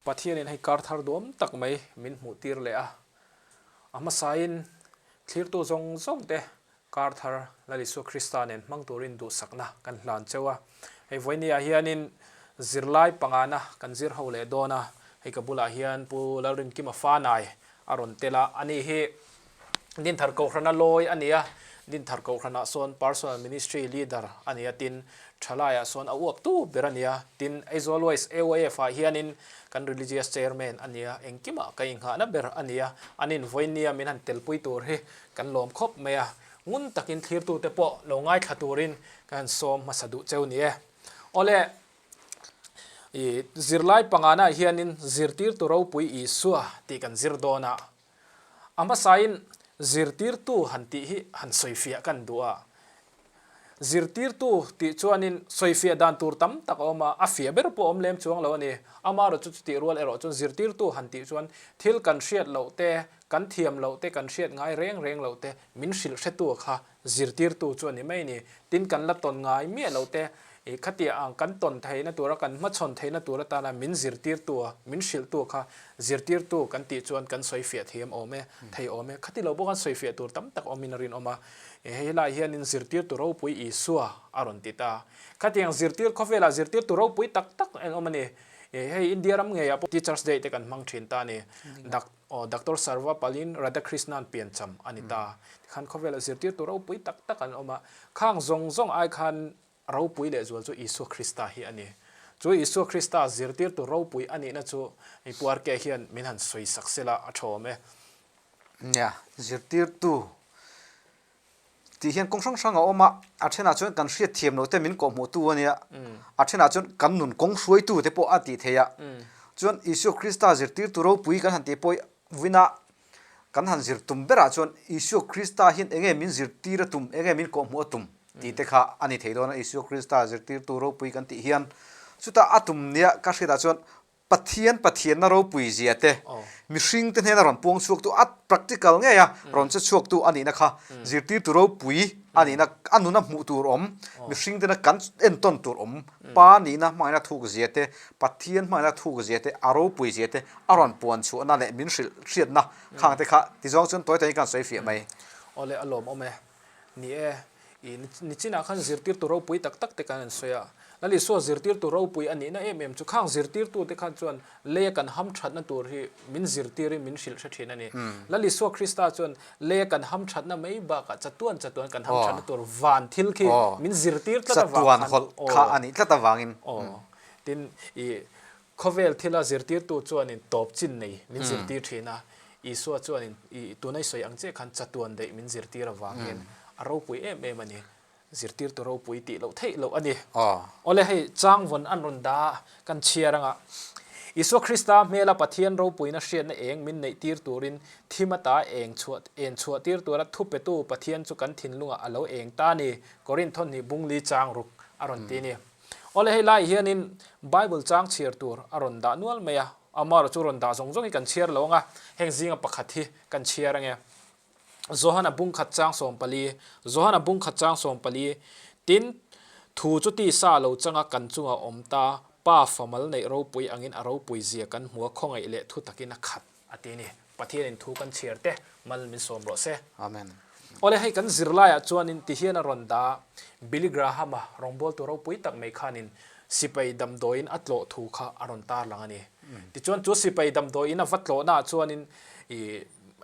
Pathianin hei kar thar duam tak mai min hmuh tir leh a, a hmasain thlirtu zawng zawng te kar thar Lal Isua Krista nen hmang turin duhsakna kan hlan cheu a. Hei vawinia hianin zirlai pangana kan zir ho leh dawn a, hei ka bulah hian Pu Lalrinkima Fanai a rawn tel a, ani hi Dinthar Kohhrana lawi a ni a, Dinthar Kohhranah sawn Personal Ministry Leader a ni a, tin, Thalaiah sawn a uap tu ber a ni a, tin, Aizawl West AYF ah hianin kan Religious Chairman a ni a, engkimah ka inghahna ber a ni a, an invawinia min han telpui tur hi kan lawm khawp mai a, ngun takin thlirtute pawh lo ngaithla turin ka han sawm hmasa duh cheu ni e. Awle, i zirlai pangana hianin zirtirtu ropui Isua tih kan zir dawn a, A hmasain zirtirtu han tih hi han sawifiah kan duh a. Zirtirtu tih chuanin sawifiah dan tur tam tak a awm a, a fiah ber pawh a awm lem chuang lo a ni. Amaherawh chu chutih rual erawh chuan zirtirtu han tih chuan thil kan hriat loh te, kan thiam loh te, kan hriat ngai reng reng loh te min hrilh hretu kha Zirtirtu chu a ni mai a ni. Tin, kan la tawn ngai miah lo te, i khatiah ang kan tawn theihna tura, kan hmachhawn theihna tur atana min zirtirtu a, min hrilhtu kha zirtirtu kan tih chuan kan sawi fiah thiam awm e, thei awm e. Khati lo bawk an sawi fiah tur tam tak awmin a rinawm a. Hei helaiah hianin zirtirtu ropui Isua a rawn ti ta. Khatiang zirtir khawvelah zirtirtu ropui tak tak an awm a ni. Hei India ram ngeiah pawh Teachers Day te kan hmang thin ta a ni. Aw, Doctor Sarvapalin Radhakrishnan piancham a ni ta. Tikhan khawvela zirtirtu ropui tak tak an awm a, khang zawng zawng ai khan ropui leh zual chu Isua Krista hi a ni. Chu Isua Krista zirtirtu ropui a nihna chu i puarke hian min han sawi sak sela a tha awm e. Nia, zirtirtu Tih hian kawng hrang hrang a awm a, a thenah chuan kan hriat thiam loh te min kawhhmuhtu a nia, a thenah chuan kan nun kawng hruaitu te pawh a tih theih a. Chuan Isua Krista zirtirtu ropui kan han tih pawh vina kan han zir tum berah chuan Isua Krista hian eng nge min zirtir a tum, eng nge min kawhhmuh a tum tih te kha a ni thei dawn a, Isua Krista zirtirtu ropui kan tih hian chutah a tum nia ka hriatah chuan Pathian Pathianna ropui zia te, mihringte hnena rawn puang chhuaktu a practical ngei a rawn che chhuaktu a nihna kha zirtirtu ropui a nihna a nuna hmuh tur awm, mihringtena kan entawn tur awm, Pa nihna hmangaihna thuk zia te, Pathian hmangaihna thuk zia te, a ropui zia te a rawn puan chhuahna leh min hrilh hriatna khang te kha tizawng chuan tawi tawiin kan sawi fiah mai. Awle a lawmawm e. Ni e, i nichinah khan zirtirtu ropui tak tak te kan an sawi a. Lal Isua zirtirtu ropui a nihna em em chu khang zirtirtu te khan chuan leia kan hamthatna tur hi min zirtirin min hrilh hre thin a ni. Lal Isua Krista chuan leia kan hamthatna mai bakah chatuan chatuan kan hamthatna tur van thil khi min zirtir tlat avang khan. Chatuan hawlh kha a nih tlat avangin. Aw, tin i Khawvel thila zirtirtu chuanin tawp chin nei min zirtir thin a, Isua chuanin i tuna i sawi ang chiah khan chatuan daih min zirtir avangin a ropui em em a ni. Zirtirtu ropui tih loh theih loh a ni. Awle hei changvawn an rawn dah a, kan chhiar anga Isua Krista hmela Pathian ropuina hriatna eng min neih tir turin thim ata eng chhuah en chhuah tir tura thupetu Pathian chu kan thinlungah a lo eng ta a ni, Korinth hnih bungli chang ruk a rawn ti a ni. Awle hei laiah hianin Bible chang chhiar tur a rawn dah nual mai a, amaherawh chu rawn dah zawng zawng hi kan chhiar lo ang a, heng zinga pakhat hi kan chhiar ange. Johana bungkhat chang 14, Johana bungkhat chang 14, Tin, thu chu tisa lo changa kan chunga awm ta, Pa famal neih ropui angin a ropui zia kan hmu a, khawngaih leh thu takin a khat. A ti ni. Pathianin thu kan chhiar te mal min sawm rawh se. Amen. Awle hei kan zirlaiah chuanin ti hian a rawn dah a, Billy Graham-a rawngbawltu ropui tak mai khanin sipai damdawiin a tlawh thu kha a rawn tarlang a ni. Tichuan chu sipai damdawiin a va tlawhnaah chuanin i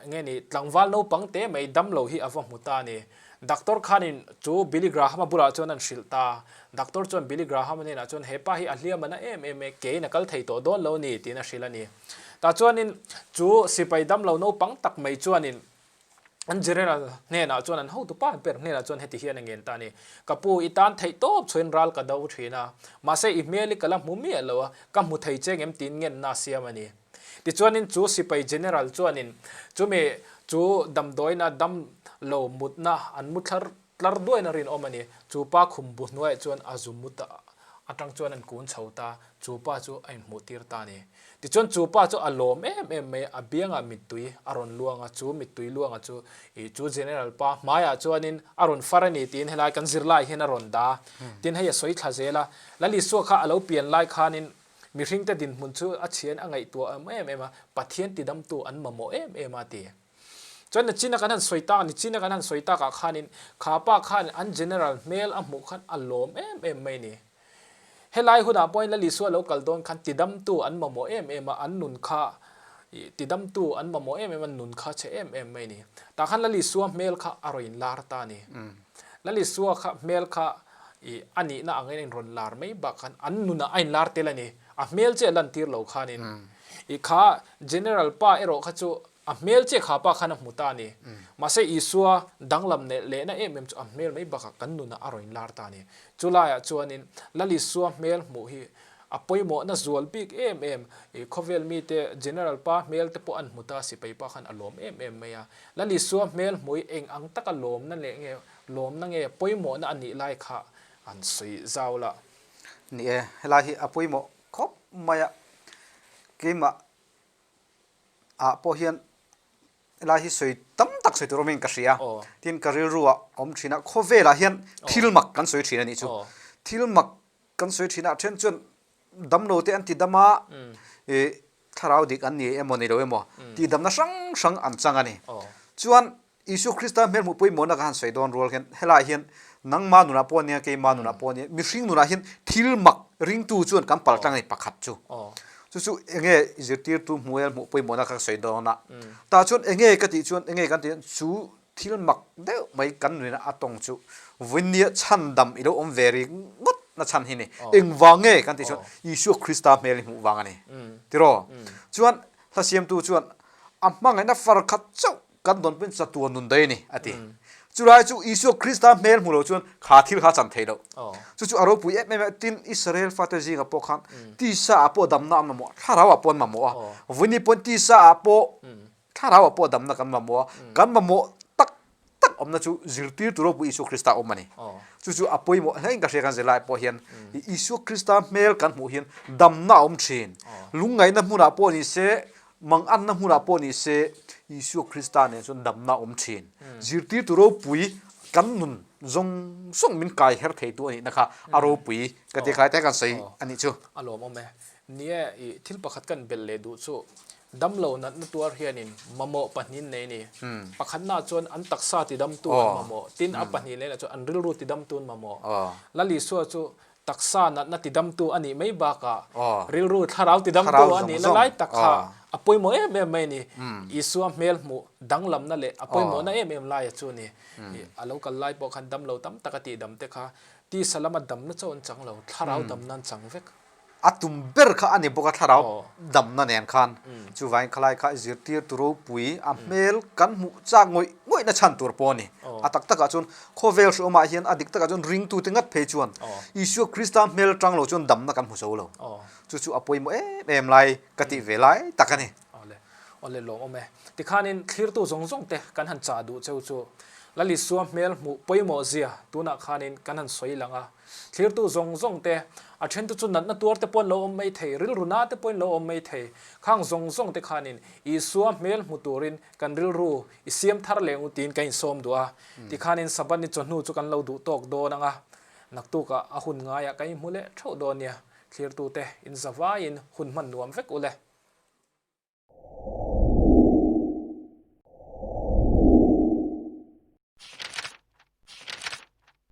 enge ni tlangval naupang te mai damlo hi a va hmu ta a ni. Doctor khanin chu Billy Graham-a bulah chuan an hrilh ta. Doctor chuan Billy Graham-a hnenah chuan he pa hi a hliam a na em em e, keiin a kal thei tawh dawn lo ni tiin a hrilh a ni. Tah chuanin chu sipai damlo naupang tak mai chuanin an general hnenah chuan an hotu pa ber hnenah chuan heti hian a ngen ta a ni, Ka pu, i tan theih tawp chhuain ral ka do thin a, mahse i hmel hi ka la hmu miah lo a, ka hmu thei che ngem tiin ngenna a siam a ni. Tichuanin chu sipai general chuanin chumi chu damdawiina damlo mutna an mu thlar Tlar duain a rinawm a ni. Chu pa khum bu hnuaiah chuan a zu mut a, atang chuan an kun chho ta. Chu pa chu a inhmuh tir ta a ni. Tichuan chu pa chu a lawm em em mai a, a biangah mittui a rawn luang a, chu mittui luanga chu ih chu General pa hmaiah chuanin a rawn far a ni tiin helai kan zirlaiah hian a rawn dah a. Tin hei a sawi thla zel a, Lal Isua kha a lo pian lai khanin. Mihringte dinhmun chu a chhiain a ngaihtuah awm em em a, Pathian tidamtu an mamawh em em a ti. Chuan nichina kan han sawi tak, nichina kan han sawi takah khanin kha pa khan an general hmel a hmuh khan a lawm em em mai ni. Helai hunah pawhin Lal Isua lo kal dawn khan tidamtu an mamawh em em a, an nun kha ih tidamtu an mamawh em em a, nun kha chhe em em mai ni. Tah khan Lal Isua hmel kha a rawn inlar ta a ni. Lal Isua kha hmel kha ih a nihna angin a inrawn lar mai bak khan an nunah a inlar tel a ni. A hmel che a lantir lo khanin ih kha General pa erawh kha chu A hmel che kha pa khan a hmu ta a ni. Mahse Isua danglam leh lehna em em chu a hmel mai bakah kan nunah a rawn inlar ta a ni. Chu laiah chuanin Lal Isua hmel hmuh hi a pawimawhna zual bik em em. I khawvel mite General pa hmel te pawh an hmu ta sipai pa khan a lawm em em mai a. Lal Isua hmel hmuh hi eng ang taka lawmna leh nge lawmna nge pawimawhna a nih lai kha an sawi zau la. Ni e, helai hi a pawimawh khawp mai a. Keimah ah pawh hian helai hi sawi tam tak sawi tur awmin ka hria tin ka rilru ah awm thin a khawvel ah hian thil mak kan sawi thin a nih chu thil mak kan sawi thin a then chuan damlo te an ti dam a ih thlarau dik an ni emaw ni lo emaw tih damna hrang hrang an chang a ni chuan Isua Krista hmel hmuh pawimawhna ka han sawi dawn rual hian helaiah hian nangma nunah pawh ania keima nunah pawh ania mihring nunah hian thil mak ringtu chuan kan pal tlang a ni pakhat chu. Chu chu enge zirtirtu hmuhel hmuh pawimawhna ka sawi dawn a. Tah chuan enge ka tih chuan enge kan tih chuan chu thil mak deuh mai kan nunah a tawng chu vawinia chhandam i lo awm ve ri ngawt na chhan hi ni. Engvang nge kan tih chuan Isua Krista hmel i hmuh vang a ni. Tiraw? Chuan hla siamtu chuan a hmangaihna far khat chauh Kan dawnpui chatuan nun daih a ni, a ti. Chulai chu Isua Krista hmel hmu lo chuan kha thil kha a chan thei lo. Chu chu a ropui em em a, tin Israel fate zingah pawh khan tisa ah pawh damna an mamawh a, thlarau ah pawh an mamawh a. Vawini pawn tisa ah pawh thlarau ah pawh damna kan mamawh a, kan mamawh tak tak awmna chu zirtirtu ropui Isua Krista awm a ni. Chu chu a pawimawh hle in ka hria kan zirlai pawh hian Isua Krista hmel kan hmuh hian damna a awm thin. Lungngaihna hmunah pawh ni se Manganna hmunah pawh ni se, Isua Krista nen chuan damna a awm thin. Zirtirtu ropui kan nun zawng zawng min kai her theitu a nihna kha a ropui ka ti khlai te kan sawi a nih chu. A lawmawm e. Nia, i thil pakhat kan belh leh duh chu damlo natna tuar hianin mamawh pahnin nei a ni. Pakhatnaah chuan an taksa tidamtu an mamawh, tin a pahnih lehna chuan an rilru tidamtu an mamawh. Lal Isua chu Taksa natna tidamtu a nih mai bakah rilru thlarau tidamtu a nihna lai tak kha a pawimawh em em mai a ni. Isua hmel hmuh danglamna leh a pawimawhna em em laia chu a ni. A lo kal lai pawh khan damlo tam taka tihdam te kha tisa lama damna chauh an chang lo, thlarau damna an chang vek. A tum ber kha a ni bawk a thlarau damna nen khan. Chuvangin khalai kha zirtirtu ropui a hmel kan hmuh chak ngawih ngawihna chhan tur pawh a ni. A tak takah chuan khawvel hrehawmah hian a dik takah chuan ringtute ngat phei chuan Isua Krista hmel tang lo chuan damna kan hmu zo lo. Chu chu a pawimawh em em lai ka tih ve lai tak a ni. Awle, awle lawmawm e. Tikhanin thlirtu zawng zawng te kan han chah duh cheu chu Lal Isua hmel hmuh pawimawh zia tunah khanin kan han sawi lang a. Thlirtu zawng zawng te, a then te chu natna tuar te pawhin lo awm mai thei, rilru na te pawhin lo awm mai thei. Khang zawng zawng te khanin Isua hmel hmu turin kan rilru i siam thar leh ngu tiin kan insawm duh a. Tikhanin Sabbath ni chawhnu chu kan lo duh tawk dawn ang a, naktukah a hun ngaiah kan inhmu leh theuh dawn nia. Thlirtute, inzavaiin hun hman nuam vek u le.